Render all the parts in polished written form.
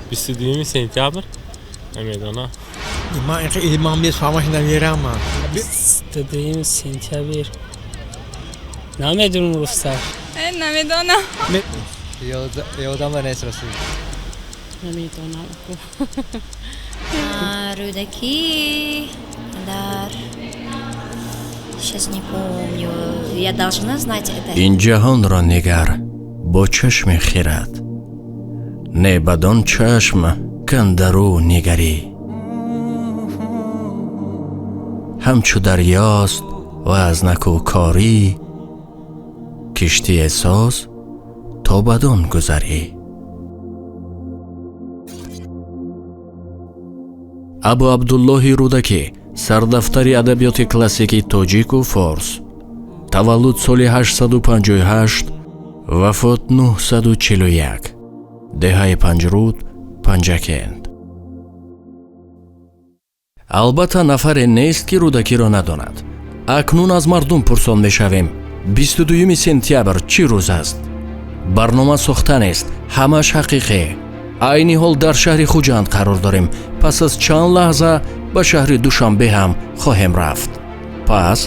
22 сентябр намедонам. Ман илмам нест, фаҳмаш намерам. 22 сентябр намедонам, рустар. Намедонам. Ёдам нест, рости. Намедонам. Рӯдакӣ дар, сейчас не помню, я должна знать это. Ин ҷаҳонро нигар бо чашми хирад, не бадон чашм кандару нигарӣ. Ҳамчу дарёст ва аз накӯкорӣ, киштие соз то бадон гузарӣ. Абу Абдуллоҳи Рӯдакӣ, сардафтари адабиёти классикии тоҷику форс, таваллуд соли 858, вафот 941, деҳаи Панҷруд, Панҷакент. Албатта, нафаре нест, ки Рӯдакиро надонад. Акнун аз мардум пурсон мешавем: 22 сентябр чӣ рӯз аст? Барнома сохта нест, ҳамаш ҳақиқӣ. Айни ҳол дар шаҳри Хуҷанд қарор дорем. Пас аз чанд лаҳза ба шаҳри Душанбе ҳам хоҳем рафт. Пас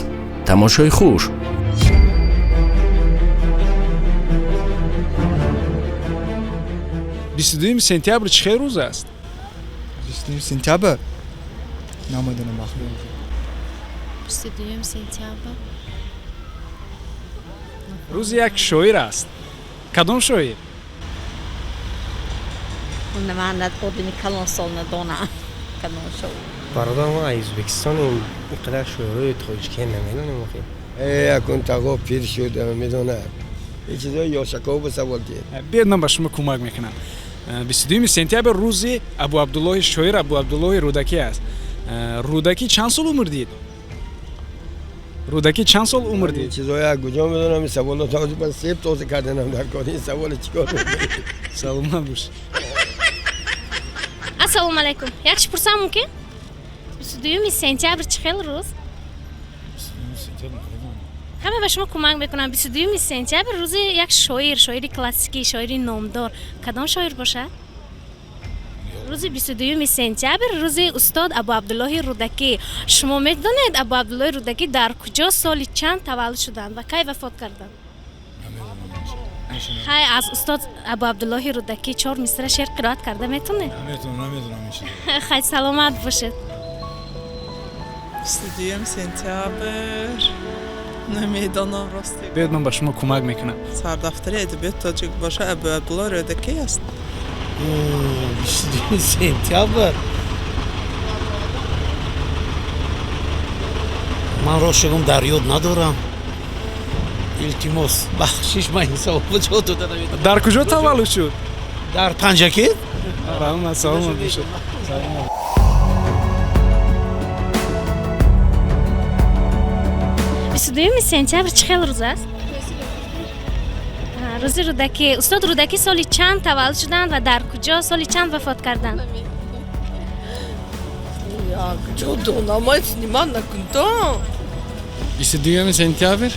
тамошои хуш. 22 сентябр чӣ хел рӯз аст? 22 сентябр намедонам, ахло. 22 сентябр. Рӯзи як шоир аст. Кадом шоир? Ман одами калонсол надонам кадом шоир. Бародар, мо аз Ӯзбекистонем, ин қадар шоирои тоҷикӣ намедонем охи. Акун таго пир шуд, медонад. Ин чизои ёшако ба савол диҳед. Биёед, ман ба шумо кӯмак мекунам. 22 сентябр рӯзи Абу Абдуллоҳи шоир Абу Абдуллоҳи Рӯдакӣ аст. Рӯдакӣ чанд сол умр дид? Рӯдакӣ чанд сол умр дид? Чизои аз куҷо медонам? Ин саволо този ба себ тоза карданам дар кор. Ин саволо чикор мекунӣ? Саломат бош. Ассалому алайкум, як чиз пурсам мумкин? 22 сентябр чӣ хел рӯз? Ҳама ба шумо кӯмак мекунам. 22 сентябр рӯзи як шоир, шоири классикӣ, шоири номдор. Кадом шоир бошад? Рӯзи 22 сентябр рӯзи устод Абу Абдуллоҳи Рӯдакӣ. Шумо медонед, Абу Абдуллоҳи Рӯдакӣ дар куҷо, соли чанд таваллуд шуданд ва кай вафот карданд? Хай, аз устод Абу Абдуллоҳи Рӯдакӣ чор мисра шеър қироат карда метавонед? Наметавонам ин чизо. Хай, саломат бошед. 22 сентябр намедонам, рости. Биёед, ман ба шумо кӯмак мекунам. Сардафтари адабиёти тоҷик боша, Абу Абдулло Рӯдакӣ аст. 22 сентябр ман рост шудам, дар ёд надорам. Илтимос, бахшиш, ман ин саволро ҷавоб дода наметавонам. Дар куҷо таваллуд шуд? Дар Панҷакент. Раҳмат, саломат бошед. 22 сентябр чӣ хел рӯз аст? Рӯзи Рӯдакӣ. Устод Рӯдакӣ соли чанд таваллуд шуданд ва дар куҷо, соли чанд вафот карданд? Куҷо донам, снима накунто. 22 сентябр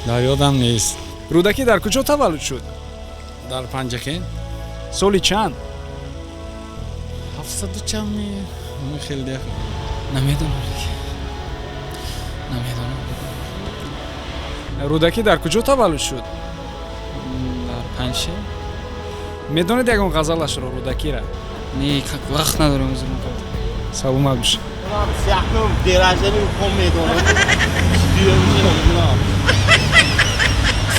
дар ёдам нест. Рӯдакӣ дар куҷо таваллуд шуд? Дар Панҷакент. Соли чанд? Ҳафтсаду чанд, хеле намедонам, намедонам. Рӯдакӣ дар куҷо таваллуд шуд? Дар Панҷшер. Медонед ягон ғазалашро, Рӯдакира? Не, вақт надорем. Саломат бош. Якум деражани хом медонам.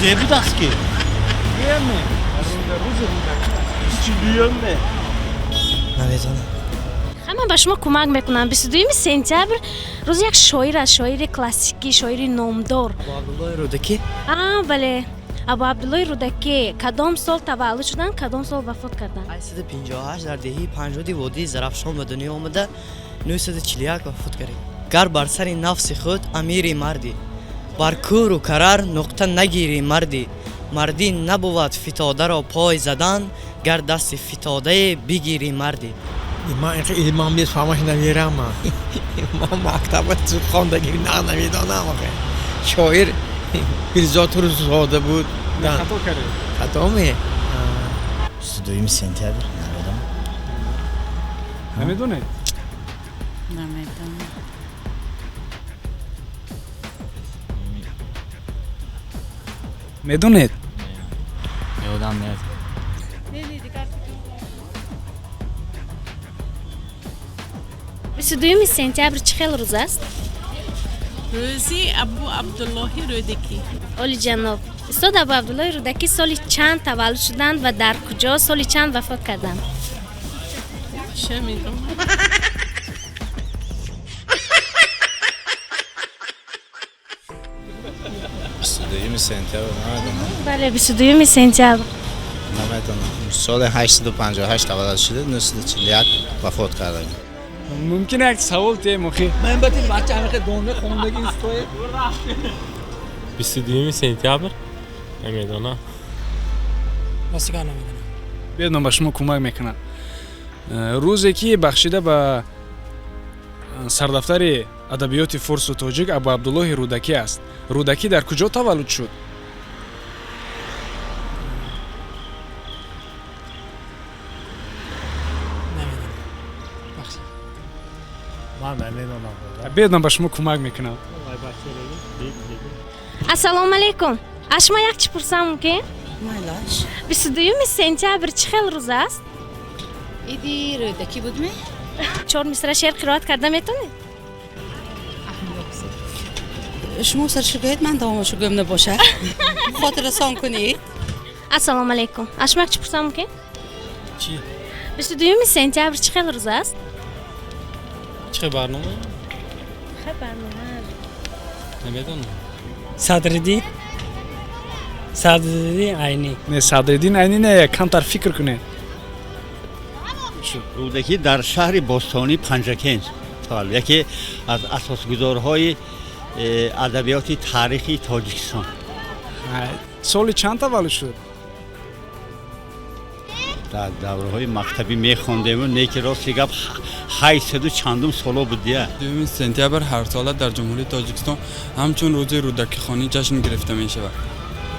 Зе будаст ки? Рӯзи Рӯдакӣ. Дуюме. Намедонам. Ҳама ба шумо кӯмак мекунам. 22 сентябр рӯзи як шоир аст, шоири классикӣ, шоири номдор. Абу Абдуллоҳи Рӯдакӣ. А, бале, Абу Абдуллоҳи Рӯдакӣ кадом сол таваллуд шуданд, кадом сол вафот карданд? 858 дар деҳаи Панҷруди водии Зарафшон ба дунё омада, 941 вафот кард. Гар бар сари нафси худ амири мардӣ, бар кӯру карар нуқта нагирӣ мардӣ, мардӣ набувад фитодаро пой задан, гар дасти фитодае бигирӣ мардӣ. Ман илмам нест, фаҳмаш намерам. Ман мактаба зуд хондагӣ намедонам. Шоир Мирзо Турсунзода буд. Хато кардед. Хато ме? 22 сентябр намедонам. Намедонед? Намедонам. Медонед? Ёдам нест. 22 сентябр чӣ хел рӯз аст? Рӯзи Абу Абдуллоҳи Рӯдакӣ. Олиҷаноб, устод Абу Абдуллоҳи Рӯдакӣ соли чанд таваллуд шуданд ва дар куҷо, соли чанд вафот карданд? Чӣ медонам. 22 сентябр намедонам. Бале, 22 сентябр. Намедонам. Соли 858 таваллуд шуда, 941 вафот карданд. Мумкин як савол тием охи? Ман ба тил бача ҳамихе дона хондаги устои. 22 сентябр намедонам. Ростига намедонам. Биёд, ман ба шумо кӯмак мекунам. Рӯзе ки бахшида ба сардафтари адабиёти форсу тоҷик Абу Абдуллоҳи Рӯдакӣ аст. Рӯдакӣ дар куҷо таваллуд шуд? Ман намедонам. Биёд, ман ба шумо кӯмак мекунам. Ассалому алайкум. Аз шумо як чӣ пурсам мумкин? Майлаш. 22 сентябр чӣ хел рӯз аст? Иди Рӯдакӣ будме? Чор мисра шеър қироат карда метавонед? Шумо саршо гӯед, ман давомашо гӯям набошад. Хотиррасон кунед. Ассалому алайкум. Аз шумо як чӣ пурсам мумкин? Чӣ? 22 сентябр чӣ хел рӯз аст? Чӣ барнома? Хе барнома. Намедонам. Садриддин. Садриддин Айнӣ. Не, Садриддин Айнӣ не, камтар фикр кунед. Рӯдакӣ дар шаҳри бостонии Панҷакент таваллуд, яке аз асосгузорҳои адабиёти таърихи Тоҷикистон. Соли чанд таваллуд шуд? Дар давраҳои мактабӣ мехондему, не ки рости гап 800 чандум соло будия. 2 сентябр ҳарсола дар Ҷумҳурии Тоҷикистон ҳамчун рӯзи Рӯдакихонӣ ҷашн гирифта мешавад.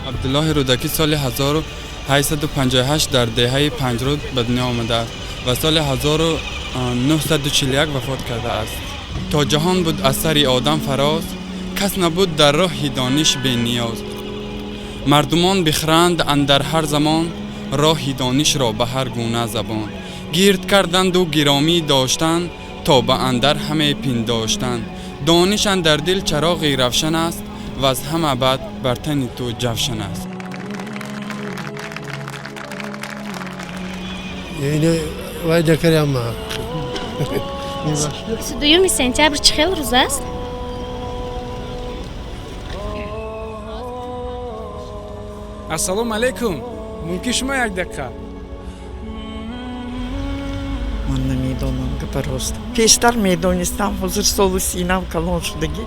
Абдуллоҳи Рӯдакӣ соли 1858 дар деҳаи Панҷруд ба дунё омадааст ва соли 1941 вафот кардааст. То ҷаҳон буд аз сари одам фароз, кас набуд дар роҳи дониш бениёз. Мардумон бихӯранд андар ҳар замон, роҳи донишро ба ҳар гуна забон. Гирд карданду гиромӣ доштан, то ба андар ҳаме пиндоштан. Дониш андар дил чароғи равшан аст, ва аз ҳама бад бар тани ту ҷавшан аст. Вай накардам. 22 сентябр чӣ хел рӯз аст? Ассалому алайкум. Мумкин шумо як дақиқа? Ман намедонам, гапа рост. Пештар медонистам, ҳозир солу синам калон шудагӣ,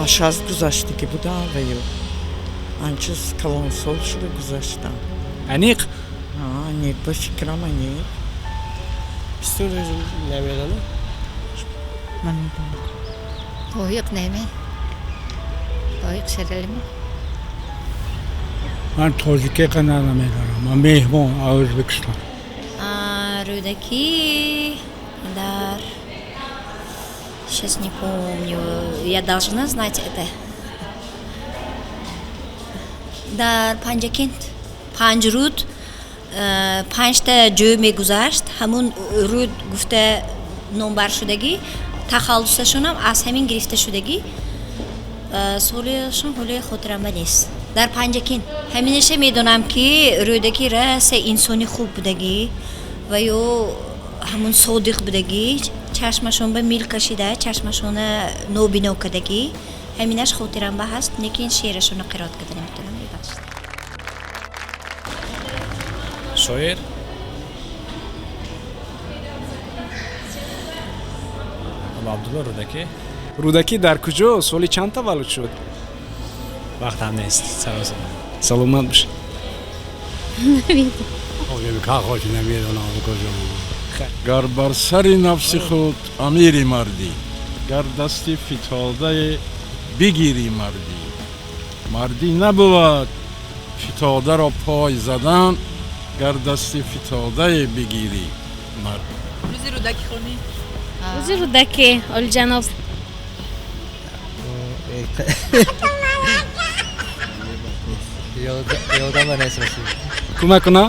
аз 60 гузаштагӣ будам ва ё анча калонсол шуда гузаштам. Аниқ? Аниқ, ба фикрам аниқ. Намедонам. Намедонам. Лоиқ неме? Лоиқ Шералиме? Ман тоҷикӣ қадар намедонам. Ман меҳмон аз Ӯзбекистон. Рӯдакӣ дар... Сейчас не помню. Я должна знать это. Дар Панҷакент. Панҷруд панҷта ҷой мегузашт. Ҳамун рӯд гуфта номбаршудагӣ, тахаллусашонам аз ҳамин гирифта шудагӣ. Солишон ҳоле хотирама нест. Дар Панҷакент. Ҳаминаша медонам ки Рӯдакӣ раса инсони хуб будагӣ ва ё ҳамун содиқ будагӣ, чашмашон ба мил кашида, чашмашона нобино кардагӣ. Ҳаминаш хотирам ба ҳаст, лекин шеърашонро қироат карда наметавонам, мебахшед. Шоир? Абу Абдулло Рӯдакӣ. Рӯдакӣ дар куҷо, соли чанд таваллуд шуд? Вақтам нест. Саломат бошед. Гар бар сари нафси худ амири мардӣ, гар дасти фитодае бигирӣ мардӣ. Мардӣ набувад фитодаро пой задан, Гар дасти фитодае бигирӣ мард. Рӯзи Рӯдакӣ хонӣ. Рӯзи Рӯдакӣ, олиҷаноб. Ёдам нест, ростӣ. Кӯмак кунам?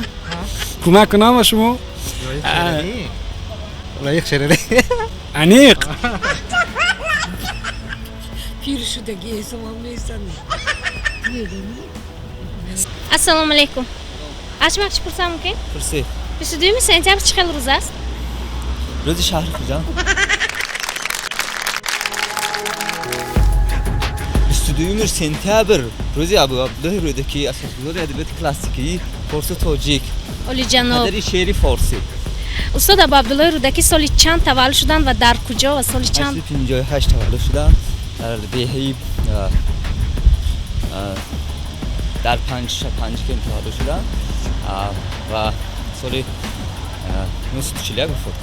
Кӯмак кунам ба шумо? Лоиқ Шералӣ. Аниқ. Пир шудагӣ, эсомам нестан. Ассалому алайкум. Аз шумо чӣ пурсам мумкин? Пурсед. 22 сентябр чӣ хел рӯз аст? Рӯзи шаҳри Хуҷанд. 22 сентябр рӯзи Абуабдуллоҳи Рӯдакӣ, асосгузори адабиёти классикии форсу тоҷик. Олиҷаноб. Падари шеъри форсӣ. Устод Абуабдуллоҳи Рӯдакӣ соли чанд таваллуд шуданд ва дар куҷо ва соли чанд? 858 таваллуд шуданд дар деҳаи дар Панҷакент таваллуд шуданд ва соли 941 вафот.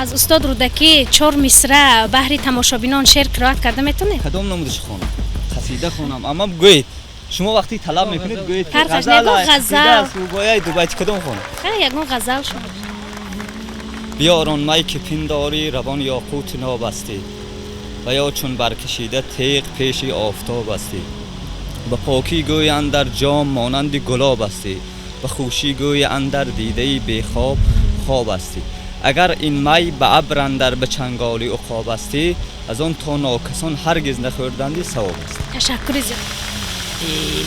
Аз устод Рӯдакӣ чор мисра баҳри тамошобинон шеър қироат карда метавонед? Кадом намудаш хонам? Қасида хонам, аммо гӯед, шумо вақте талаб мекунед, гӯед ки Фарқаш не, ягон ғазал. Рубояи дубайти кадом хонам? Ягон ғазал шумо. Биёрон май ки пиндорӣ равон ёқути нобастӣ, ва ё чун баркашида теғ пеши офтоб астӣ. Ба покӣ гӯй андар ҷом монанди гулоб астӣ, ба хушӣ гӯй андар дидаи бехоб хоб астӣ. Агар ин май ба абр андар ба чанголи уқоб астӣ, аз он то нокасон ҳаргиз нахӯрданди савоб аст. Ташаккури зиёд.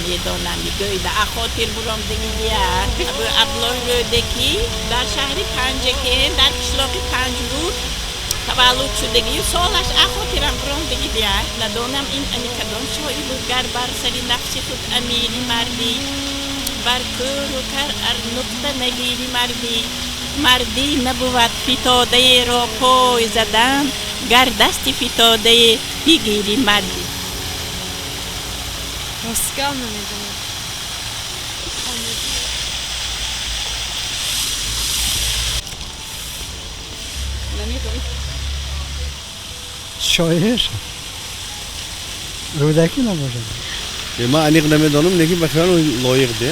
Медонам, гӯйда ахотир буром дигия. Абдуллоҳи Рӯдакӣ дар шаҳри Панҷакент, дар қишлоқи Панҷруд таваллуд шудагӣ. Солаш ахотирам буром дигия. Надонам ин ани кадом шоир буд. Гар бар сари нафси худ амири мардӣ, бар кӯру кар ар нуқта нагири мардӣ. Мардӣ набувад фитодаеро пой задан, гар дасти фитодае бигири мардӣ. Ростгам намедонам. Намедонам. Шоир Рӯдакӣ набошад? Ман аниқ намедонам, лекин ба хаёлам лоиқ де.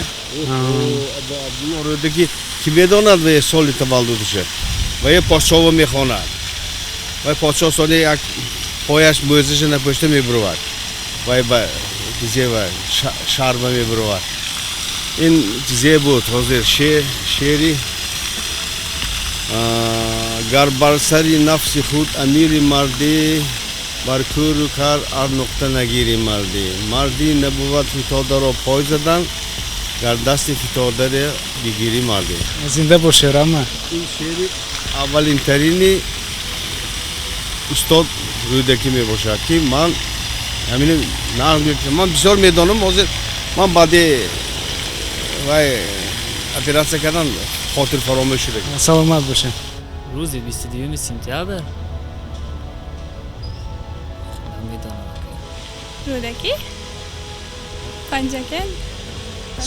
Абдулло Рӯдакӣ ки медонад ва соли таваллудша, ва е подшоҳо мехонад, ва подшоҳ соли як пояш мӯзаша напӯшта мебурвад, вай ба чизе ва шарба мебурвад. Ин чизе буд ҳозир шеъри гар бар сари нафси худ амири мардӣ, бар кӯру кар ар нуқта нагири мардӣ. Мардӣ набувад фитодаро пой задан, гар дасти фитодаре бигири мардӣ. Зинда бошед, рама. Ин шеъри аввалинтарини устод Рӯдакӣ мебошад, ки ман ҳамин ман бисёр медонам. Ҳозир ман баъди вай оператсия кардан хотир фаромӯш шуда. Саломат бошед. Рӯзи 22 сентябр намедонам. Рӯдакӣ? Панҷакент.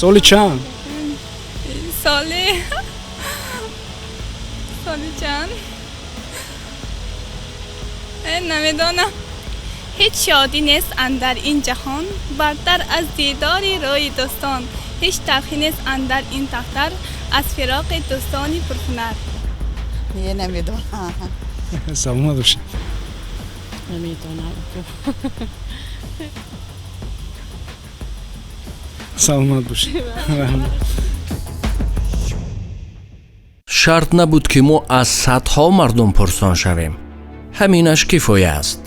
Соли чанд? Соли чанд? Намедонам. Ҳеҷ шодӣ нест андар ин ҷаҳон, бартар аз дидори рӯи дӯстон. Ҳеҷ талхӣ нест андар ин тахтар, аз фироқи дӯстони пурҳунар. Не, намедонам. Саломат бошед. Намедонам. Саломат бошед. Шарт набуд, ки мо аз садҳо мардум пурсон шавем. Ҳаминаш кифоя аст.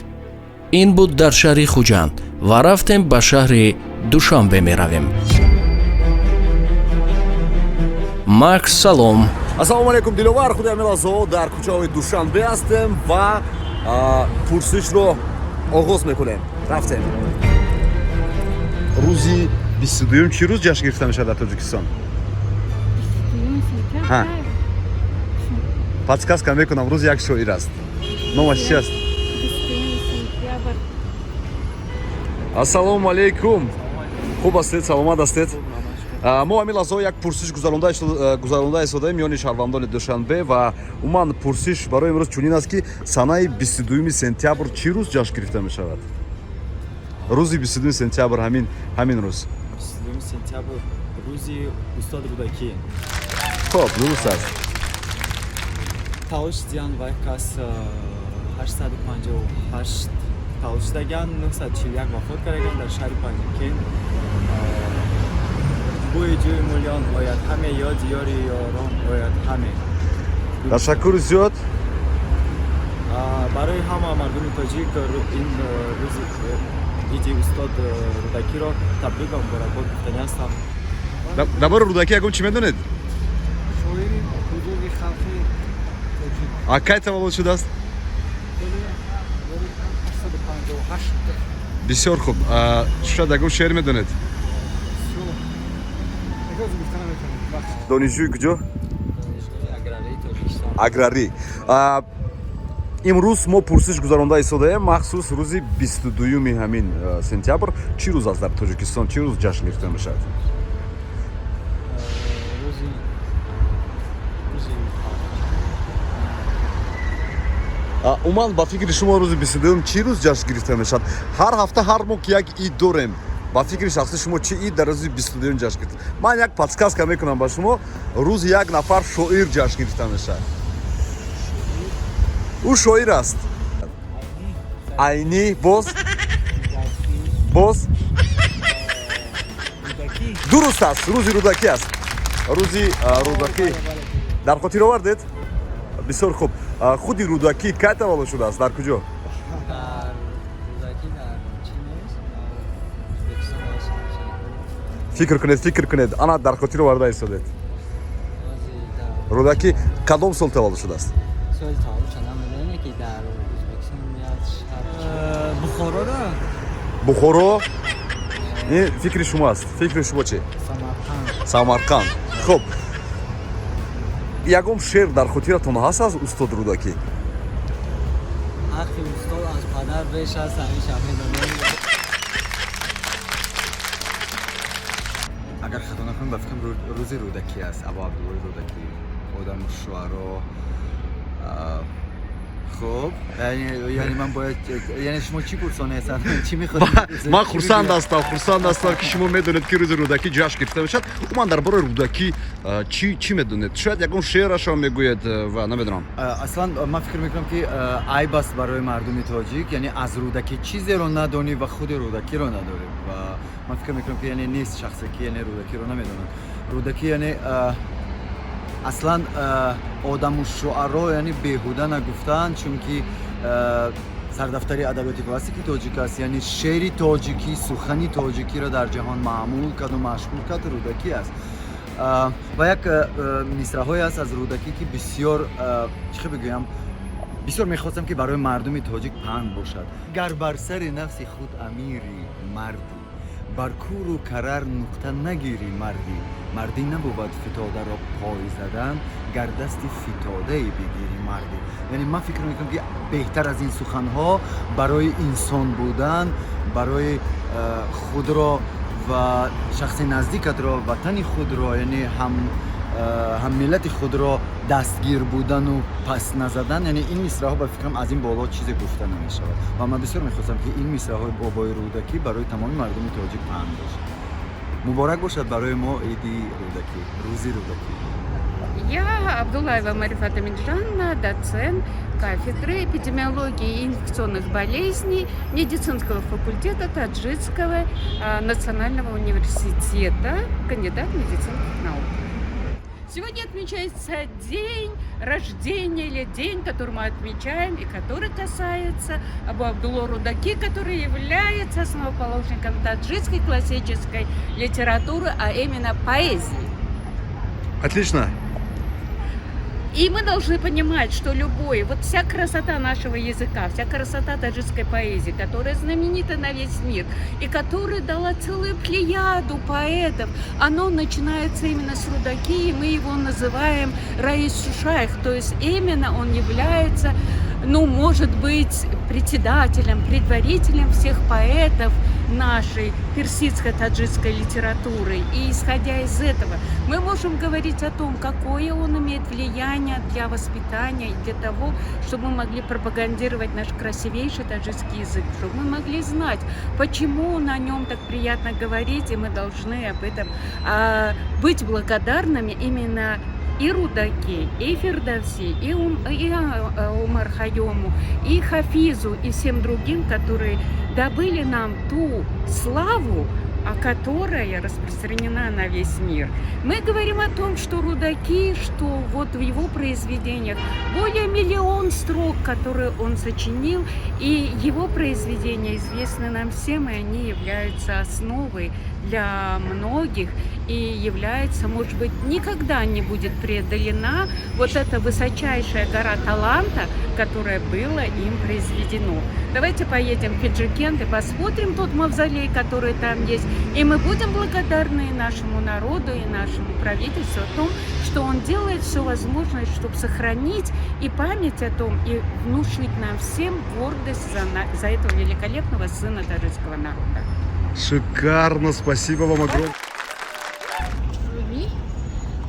Ин буд дар шаҳри Хуҷанд ва рафтем ба шаҳри Душанбе меравем. Макс, салом. Ассалому алайкум, Диловар. Худи ҳамин лаҳзаҳо дар кӯчаҳои Душанбе ҳастем ва пурсишро оғоз мекунем. Рафтем. Рӯзи 22-юм чӣ рӯз ҷашн гирифта мешавад дар Тоҷикистон? Подсказка мекунам, рӯзи як шоир аст. Номаш чи аст? Ассалому алайкум. Хуб ҳастед, саломат ҳастед? Мо ҳамин лаҳзаҳо як пурсиш гузаронда истодаем миёни шаҳрвандони Душанбе ва умуман пурсиш барои имрӯз чунин аст, ки санаи 22 сентябр чӣ рӯз ҷашн гирифта мешавад? Рӯзи 22 сентябр, ҳамин рӯз. 22 сентябр рӯзи устод Рӯдакӣ. Хуб, дуруст аст. Таваллуд шудиян вай кас 858 таваллуд шудаган, 941 вафот кардаган дар шаҳри Панҷакент. Бӯи ҷӯи мулён ояд ҳаме, ёди ёри ёрон ояд ҳаме. Ташаккури зиёд. Барои ҳама мардуми тоҷик ин рӯзи иди устод Рӯдакиро табрик ва муборакбод гуфтанӣ ҳастам. Дар бораи Рӯдакӣ ягон чӣ медонед? Шоири бузурги халқи тоҷик. А кай таваллуд шудааст? 858. Бисёр хуб. Шояд ягон шеър медонед? Донишҷӯи куҷо? Аграрӣ. Имрӯз мо пурсиш гузаронда истодаем махсус рӯзи 22-юми ҳамин сентябр чӣ рӯз аст дар Тоҷикистон, чӣ рӯз ҷашн гирифта мешавад? Умуман, ба фикри шумо, рӯзи 22-юм чӣ рӯз ҷашн гирифта мешавад? Ҳар ҳафта, ҳар моҳ як ид дорем. Ба фикри шахси шумо, чӣ ид дар рӯзи 22-юм ҷашн гирифта? Ман як подсказка мекунам ба шумо: рӯзи як нафар шоир ҷашн гирифта мешавад. Ӯ шоир аст. Айнӣ. Боз, боз. Дуруст аст, рӯзи Рӯдакӣ аст. Рӯзи Рӯдакӣ дар хотир овардед. Бисёр хуб. Худи Рӯдакӣ кай таваллуд шудааст, дар куҷо? Фикр кунед, фикр кунед. Ана, дар хотир оварда истодед. Рӯдакӣ кадом сол таваллуд шудааст? Бухоро. Ин фикри шумо аст. Фикри шумо чи? Самарқанд. Хуб, ягон шеър дар хотиратон ҳаст аз устод Рӯдакӣ? Ҳаққи устод аз падар беш аст, ҳамеша медонем. Агар хато накунам, ба фикрам, рӯзи Рӯдакӣ аст. Абу Абдуллои Рӯдакӣ, одаму шуаро. Хуб, яъне ман бояд, яъне шумо чӣ пурсоне ҳастанд, чӣ мехоҳед? Ман хурсанд ҳастам, хурсанд ҳастам, ки шумо медонед, ки рӯзи Рӯдакӣ ҷашн гирифта мешавад. Умуман, дар бораи Рӯдакӣ чӣ медонед? Шояд ягон шеърашро мегӯед ва намедонам. Аслан ман фикр мекунам, ки айб аст барои мардуми тоҷик, яъне аз Рӯдакӣ чизеро надонӣ ва худи Рӯдакиро надорӣ. Ва ман фикр мекунам, ки яъне нест шахсе, ки яъне Рӯдакиро намедонад. Рӯдакӣ яъне аслан одаму шуаро яъне беҳуда нагуфтаанд, чунки сардафтари адабиёти классики тоҷик аст. Яъне шеъри тоҷикӣ, сухани тоҷикиро дар ҷаҳон маъмул карду машҳур кард Рӯдакӣ аст. Ва як мисраҳое аст аз Рӯдакӣ, ки бисёр, чӣ хел бигӯям, бисёр мехостам, ки барои мардуми тоҷик панд бошад. Гар бар сари нафси худ амири мардӣ, бар куру карар нуқта нагирӣ мардӣ, мардӣ набувад фитодаро пой задан, гар дасти фитодае бигирӣ мардӣ. Яъне ман фикр мекунам, ки беҳтар аз ин суханҳо барои инсон будан, барои худро ва шахси наздикатро, ватани худро, яъне ҳаммиллати худро дастгир будану пас назадан, яъне ин мисраҳо, ба фикрам, аз ин боло чизе гуфта намешавад. Ва ман бисёр мехостам, ки ин мисраҳои бобои Рӯдакӣ барои тамоми мардуми тоҷик панд бошад. Муборак бошад барои мо иди Рӯдакӣ, рӯзи Рӯдакӣ. Я Абдулаева Марифат Амиджановна, доцент кафедры эпидемиологии и инфекционных болезней медицинского факультета Таджикского национального университета, кандидат медицинских наук. Сегодня отмечается день рождения или день, который мы отмечаем и который касается Абу Абдулло Рудаки, который является основоположником таджикской классической литературы, а именно поэзии. Отлично. И мы должны понимать, что любой, вот вся красота нашего языка, вся красота таджикской поэзии, которая знаменита на весь мир и которая дала целую плеяду поэтов, оно начинается именно с Рудаки, и мы его называем Раис Шайх, то есть именно он является, ну, может быть, председателем, предварителем всех поэтов нашей персидско-таджикской литературы. И исходя из этого, мы можем говорить о том, какое он имеет влияние для воспитания и для того, чтобы мы могли пропагандировать наш красивейший таджикский язык, чтобы мы могли знать, почему на нем так приятно говорить, и мы должны об этом быть благодарными именно И Рудаки, и Фирдавси, и Умар Хайому, и Хафизу, и всем другим, которые добыли нам ту славу, которая распространена на весь мир. Мы говорим о том, что Рудаки, что вот в его произведениях более миллион строк, которые он сочинил, и его произведения известны нам всем, и они являются основой для многих и являются, может быть, никогда не будет преодолена вот эта высочайшая гора таланта, которая была им произведено. Давайте поедем в Пенджикент и посмотрим тот мавзолей, который там есть, и мы будем благодарны и нашему народу, и нашему правительству о том, что он делает все возможное, чтобы сохранить и память о том, и внушить нам всем гордость за этого великолепного сына таджикского народа. Шикарно, спасибо вам огромное. Руми,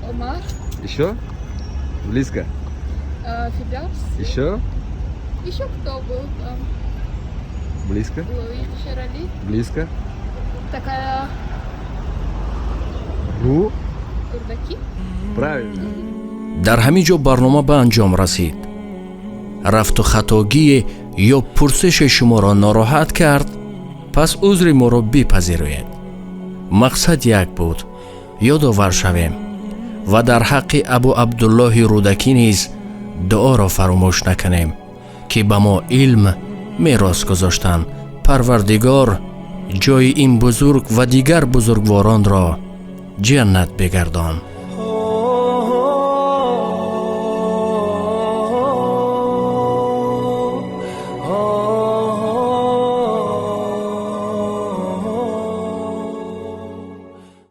Омар. Еще? Близко. Фирдавс. Еще? Еще кто был там? Близко. Лои Шерали. Близко. Такая. Ру? Рудаки. Правильно. Дар ҳамин ҷо барнома ба анҷом расид. Рафту хатогие ё пурсиши шуморо нороҳат кард, пас узри моро бипазироед. Мақсад як буд: ёдовар шавем ва дар ҳаққи Абу Абдуллоҳи Рӯдакӣ низ дуоро фаромӯш накунем, ки ба мо илм мерос гузоштанд. Парвардигор ҷои ин бузург ва дигар бузургворонро ҷаннат бигардон.